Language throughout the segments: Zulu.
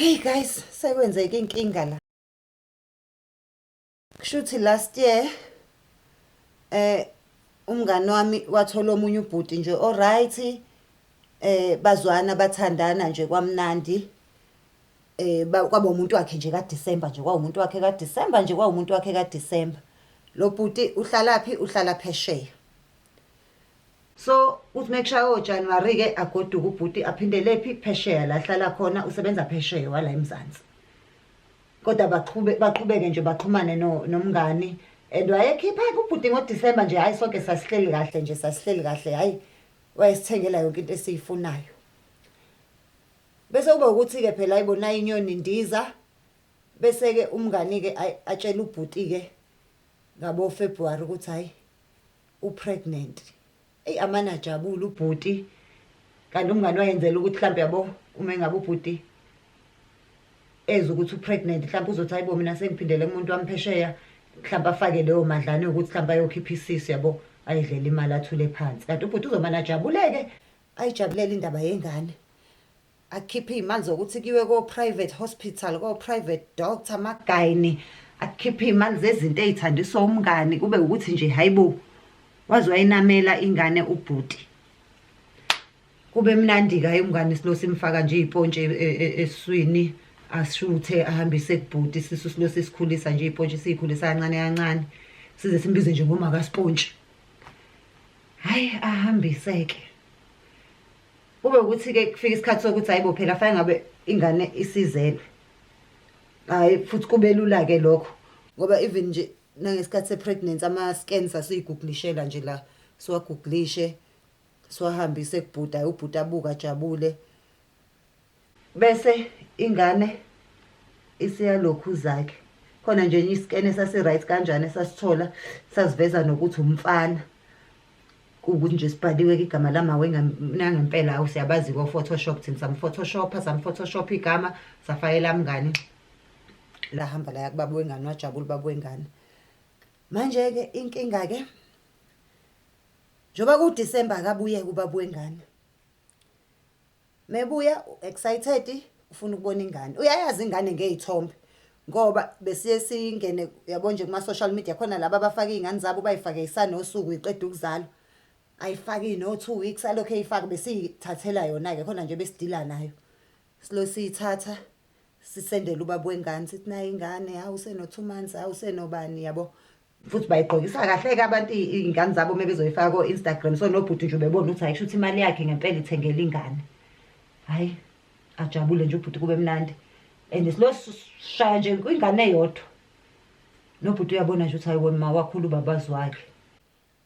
Hey guys, sekwenzeka inkinga la. Kushuthi last year umngani wami wathola omunye ubhuti nje oright, bazwana, bathandana nje kwamnandi. Kwaba umuntu wakhe nje kaDisemba nje, kwawumuntu wakhe kaDisemba nje, kwawumuntu wakhe kaDisemba. Lo bhuti uhlalaphi? Uhlala phesheya. So uthi mekushaya oJanuwari-ke agoduke ubhuti aphindele phi? Phesheya la ahlala khona, usebenza phesheya wala eMzansi. Kodwa baqhubeke nje baxhumane nomngani. And wayekhipha-ke ubhuti ngoDisemba nje, hhayi sonke sasihleli kahle nje, sasihleli kahle, hhayi wayesithengela yonke into esiyifunayo. Bese kuba ukuthi-ke phela hayibo nayi inyoni indiza, bese-ke umngani-ke atshele ubhuti-ke ngabo February ukuthi hhayi u-pregnant. Eyi amane ajabule ubhuti, kanti umngani wayenzela ukuthi mhlampe yabo uma engabe ubhuti ezwa ukuthi u-pregnant mhlampe uzothi hayibo mina sengiphindele kumuntu wami phesheya, mhlampe afake leyo madlana yokuthi mhlampe ayokhipha isisu yabo, ayidlele imali athule phansi. Kanti ubhuti uzomane ajabuleke, ayijabulele indaba yengane. Akhiphe iy'mali zokuthi kuyiwe ko-private hospital, ko-private doctor, amagayini, akhiphe iy'mali zezinto ey'thandiswa umngani, kube ukuthi nje hayibo, waze wayinamela ingane ubhuti. Kube mnandi-ke hhayi umngani silo simfaka nje iy'pontshi esiswini, ashuthe ahambise kubhuti, isisu silo sisikhulisa nje iy'pontshi siyikhulisa kancane kancane, size simbize nje ngomakaspontshi. Hhayi ahambise-ke. Kube ukuthi-ke kufika isikhathi sokuthi hayibo phela fanele ngabe ingane isizelwe. Hhayi futhi kube lula-ke lokho ngoba even nje nangesikhathi se-pregnancy ama-scan sasiyiguglishela nje la, siwaguglishe siwahambise kubhuti, hhayi ubhuti abuke ajabule. Bese ingane isiyalokhuza-ke. Khona nje enye i-scan esasi-right kanjani esasithola sasiveza nokuthi umfana. Kuwukuthi nje sibhaliwe-ke igama lama nangempela hawu siyabazi ko-Photoshop thina, sam-Photoshop-a, sam-Photoshop igama safakela mngani. Lahamba laya kubaba wengane, wajabula ubaba wengane. Manje-ke inkinga-ke njengoba kuDisemba akabuye-ke ubaba wengane. Mebuya excited ufuna ukubona ingane. Uyayazi ingane ngey'thombe ngoba besiye singene yabo nje kuma-social media khona laba abafaka iy'ngane zabo bayifake isanosuku iqeda ukuzalwa. Ayifake no-2 weeks alokhu eyifaka, besiyithathela yona-ke khona nje besidila nayo. Silo siyithatha sisendele ubaba wengane sithi nayi ingane, hawu useno-2 months, hawu usenobani yabo. Futhi bayigqokisa kahle-ke abantu iy'ngane zabo uma bezoyifaka ko-Instagram. So nobhuti nje ubebona ukuthi hhayi kusho ukuthi imali yakhe ngempela ithengela ingane. Hhayi ajabule nje ubhuti kube mnandi. And silo sishaya nje kwingane eyodwa. Nobhuti uyabona nje ukuthi hayi wema wakhula ubabazi wakhe.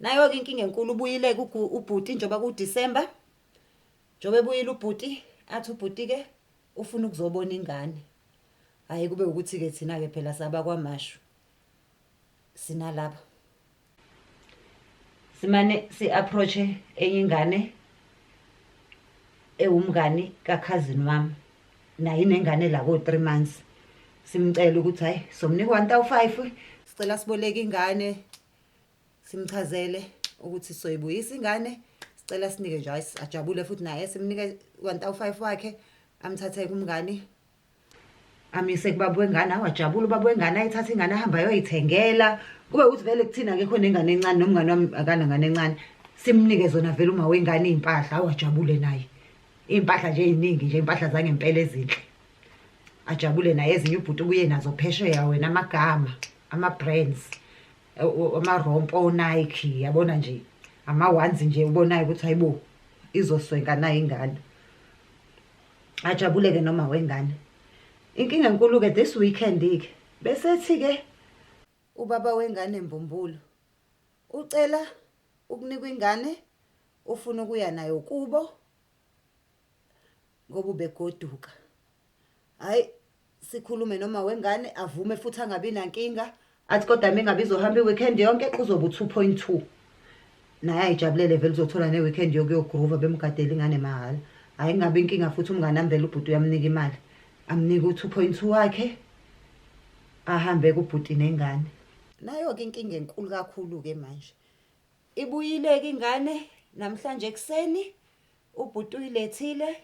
Nayo-ke inkinga enkulu, ubuyile-ke ubhuti njengoba kuDisemba. Njengoba ebuyile ubhuti, athi ubhuti-ke ufuna ukuzobona ingane. Hhayi kube ukuthi-ke thina-ke phela sabakwaMashu. Sinalapha. Simane si-approach-e enye ingane ewumngani kakhazini wami. Naye inengane la ko-3 months. Simcela ukuthi hhayi somnika 1,500, sicela siboleke ingane, simchazele ukuthi soyibuyisa ingane, sicela sinike nje, hhayi ajabule futhi naye simnike 1,500 wakhe, amthathe kumngani amise kubaba wengane. Awajabula ubaba wengane, ayithathe ingane ahambe ayoyithengela. Kube ukuthi vele kuthina akekho nengane encane, nomngane wami akanangane encane, simnike zona vele uma wengane iy'mpahla, awajabule naye. Iy'mpahla nje ey'ningi nje, iy'mpahla zangempela ezinhle, ajabule naye. Ezinye ubhuti ubuye nazo phesheya wena, amagama ama-brands, amarompo o-Nike, yabona nje ama-ones nje ubonayo ukuthi hayibo izoswenka nayo ingane. Ajabule-ke noma wengane. Inkinga enkulu-ke this weekend-ke besethi-ke ubaba wengane mbumbulu ucela ukunikwa ingane, ufuna ukuya nayo kubo ngoba ubegoduka. Hhayi sikhulume noma wengane avume futhi angabi nankinga, athi kodwa mingabe izohamba i-weekend yonke kuzoba u-2.2. Naye ayijabulele vele, uzothola ne-weekend yokuyogroova bemgadele ingane mahhala. Hhayi kungabi inkinga futhi umngane wami vele ubhuti uyamnika imali, amnike u-2.2 wakhe ahambe kubhuti nengane. Nayo-ke inkinga enkulu kakhulu-ke manje. Ibuyile-ke ingane namhlanje ekuseni, ubhuti uyilethile,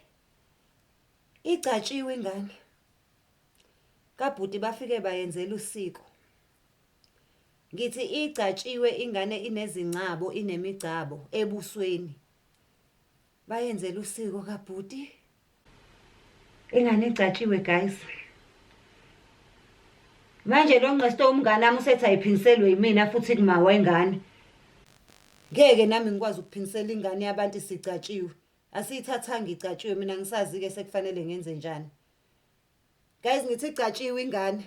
igcatshiwe ingane. Kabhuti bafike bayenzela usiko. Ngithi igcatshiwe ingane inezingcabo inemigcabo ebusweni. Bayenzela usiko kabhuti. Ingane igcatshiwe guys. Manje lo nqesto umngane wami usethi ayiphindiselwe yimina futhi kuma wengane. Ngeke nami ngikwazi ukuphindisela ingane yabantu isigcatshiwe. Asiyithathanga igcatshiwe mina ngisazi ke sekufanele ngenze njani. Guys ngithi igcatshiwe ingane.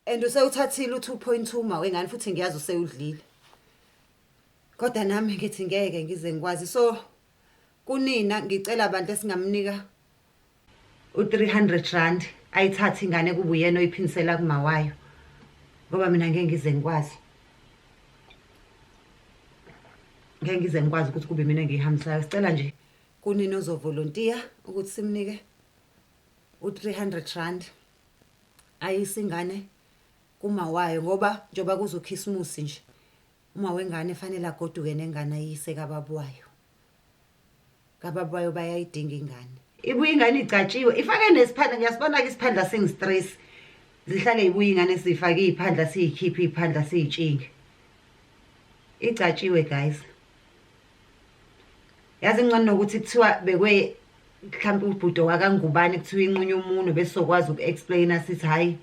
And usewuthathile u-2.2 ma wengane futhi ngiyazi usewudlile. Kodwa nami ngithi ngeke ngize ngikwazi. So kunina ngicela abantu esingamnika u-300 rand ayithathe ingane kube uyena oyiphindisela kuma wayo. Ngoba mina ngeke ngize ngikwazi. Ngeke ngize ngikwazi ukuthi kube mina engiyihambisayo. Sicela nje kunina ozovolontiya ukuthi simnike u-300 rand. Ayise ingane kuma wayo ngoba njengoba kuzokhisimusi nje uma wengane fanele agoduke nengane ayise kababa wayo. Kababa wayo bayayidinga ingane. Ibuye ingane igcatshiwe ifake nesiphandla ngiyasibona-ke isiphandla singistress. Zihlale ibuye ingane siyifake iy'phandla siyikhiphe iy'phandla siyitshinge. Igcatshiwe guys. Yazi ngcono nokuthi kuthiwa bekwe mhlawumbe ubhudo wakaNgubane kuthiwa inqunywa umunwe bese sokwazi uku-explaina sithi hhayi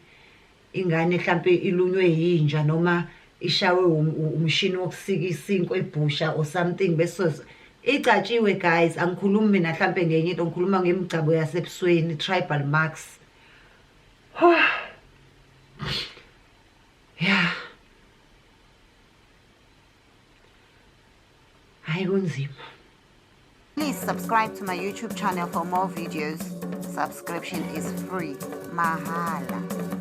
ingane mhlampe ilunywe yinja noma ishawe umshini wokusika isinkwa ebhusha or something bese igcatshiwe guys. Angikhulumi mina mhlampe ngenye into, ngikhuluma ngemigcabo yasebusweni, tribal marks. Yeah. Hayi kunzima. Please subscribe to my YouTube channel for more videos. Subscription is free. Mahala.